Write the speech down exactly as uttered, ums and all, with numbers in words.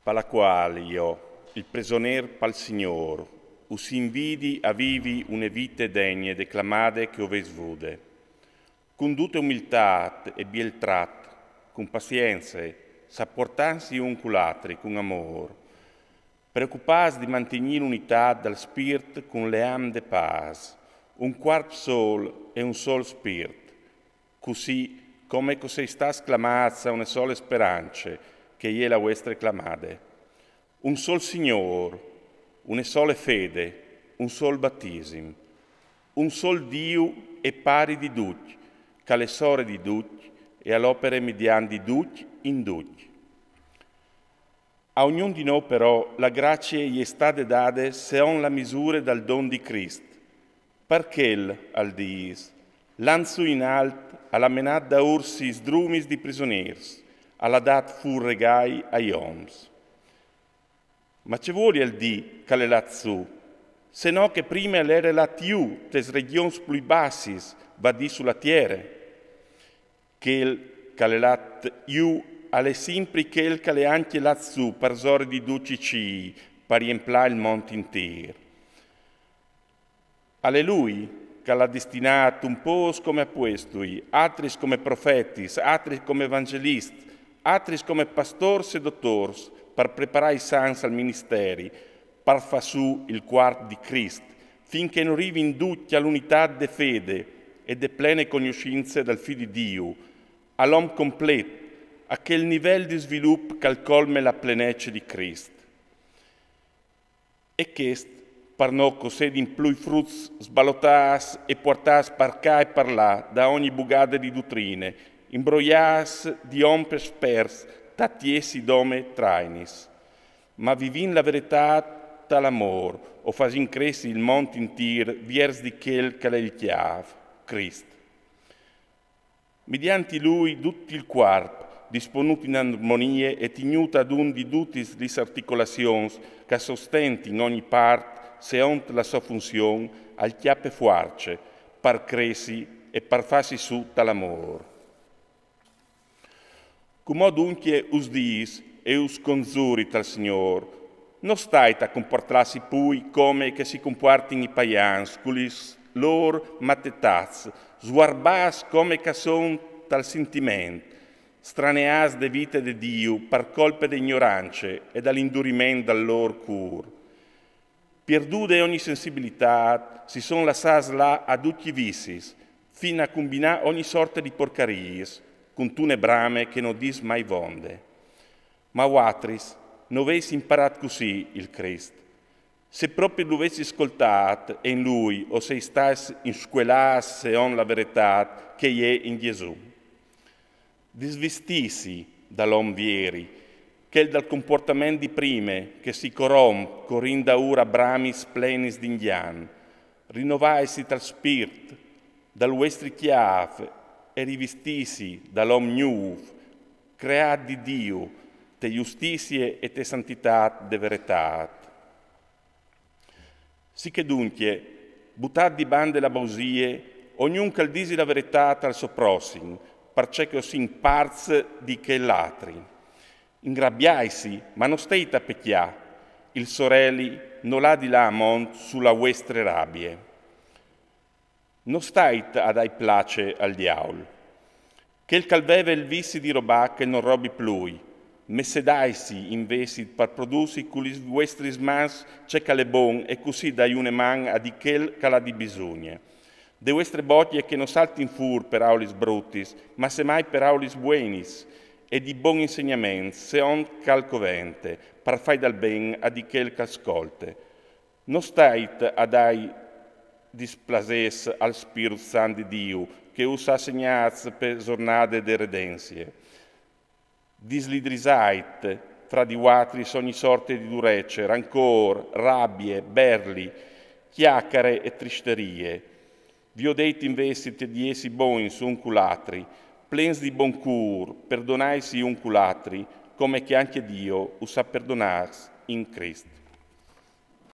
Pa la qual jo, il presoner pal Signôr, us invidi a vivi une vite degne de clamade che o vês vude. Cun dute umiltât e biel trat, cun pazience, sapuartantsi un cul atri cun amôr, preocupâts di mantignî l'unitât dal spirt cun leam de pâs, un cuarp sôl e un sôl spirt, cussì come che o sês stâts clamâts a une sole sperance, che e je la vuestre clamade. Un sôl Signôr, une sole fede, un sôl batisim, un sôl Diu e Pari di ducj, che al è sore di ducj e al opere midiant di ducj in ducj. A ognun di nô però la gracie e je stade dade seont la misure dal don di Crist. Par chel, al dîs, lant sù in alt, al à menât daûr sîs drumis di prisonîrs, al à dât fûr regâi ai oms. Ma ce vuelial dî che al è lât sù, se no che prime al jere lât jù tes regjons plui bassis, va dî su la tiere? Chel che al è lât jù al è simpri chel che al è ancje lât sù parsore di ducj i cîi, par jemplâ il mont intîr. Al è lui che al à destinât un pôcs come apuestui, altris come profetis, altris come evangjelists, altris come pastôrs e dotôrs, par preparâ i sants al ministeri, par fâ sù il cuarp di Crist, fin che no rivin ducj a l'unitât de fede e de plene cognossince dal Fi di Diu, a l'om complet, a chel nivel di svilup che al colme la plenece di Crist. E chest par no che o sedin plui fruts sbalotâts e puartâts par ca e par là da ogni bugade di dutrine, imbroiâts di oms esperts, tat jessi dome trainis. Ma vivint la veretât tal amôr, o fasint cressi il mont intîr viers di chel che al è il cjâf, Crist. Midiant lui dut il cuarp, disponût in armonie e tignût adun di dutis lis articolazions che a sostentin ogni part seont la sô funzion, al cjape fuarce, par cressi e par fâsi sù tal amôr. Cumò duncje us dîs e us conzuri tal Signôr, no stait a compuartâsi plui come che si compuartin i paians cu lis lôr matetâts, svuarbâts come che a son tal sintiment, straneâts de vite de Diu par colpe de ignorance e dal induriment dal lôr cûr. Pierdude ogni sensibilitât, si son lassâts lâ a ducj i vicis, fin a cumbinâ ogni sorte di porcariis, cuntune brame che no dîs mai vonde. Ma vuatris no vês imparât cussì il Crist. Se propit lu vessis scoltât, e in lui o seis stâts inscuelâts seont la veretât che e je in Jesù. Disvistîsi dal om vieri, chel dal compuartament di prime che si coromp corint daûr a bramis plenis di ingjant. Rinovaitsi tal spirt, dal vuestri cjâf e rivistîsi dal om gnûf, creât di Diu, te justizie e te santitât de veretât. Sichè duncje, butât di bande la bausie, ognun che al disi la veretât al so prossim, parcè che o sin parts di chel altri. Inrabiaitsi, ma no steit a pecjâ, il soreli nol à di lâ a mont su la vuestre rabie. No stait a dâi place al diaul. Chel che al veve il vizi di robâ che nol robi plui, messedaitsi invezit par produsi cu lis vuestris mans ce che al è bon e cussì dâi une man a di chel che al à di bisugne. De vuestre bocje che no saltin fûr peraulis brutis, ma semai peraulis buinis e di bon insegnament, seont che al covente, par fâi dal ben a di chel che al scolte. No stait a dâi displasês al Spirut Sant di Diu, che us à segnâts pe zornade de redenzie. Dislidrisait fra di vuatris ogni sorte di durece, rancôr, rabie, berli, cjacare e tristerie. Viodêt invezit di jessi bogns un cul atri, plens di bon cûr, perdonaitsi un cul atri, come che ancje Diu us à perdonâts in Crist.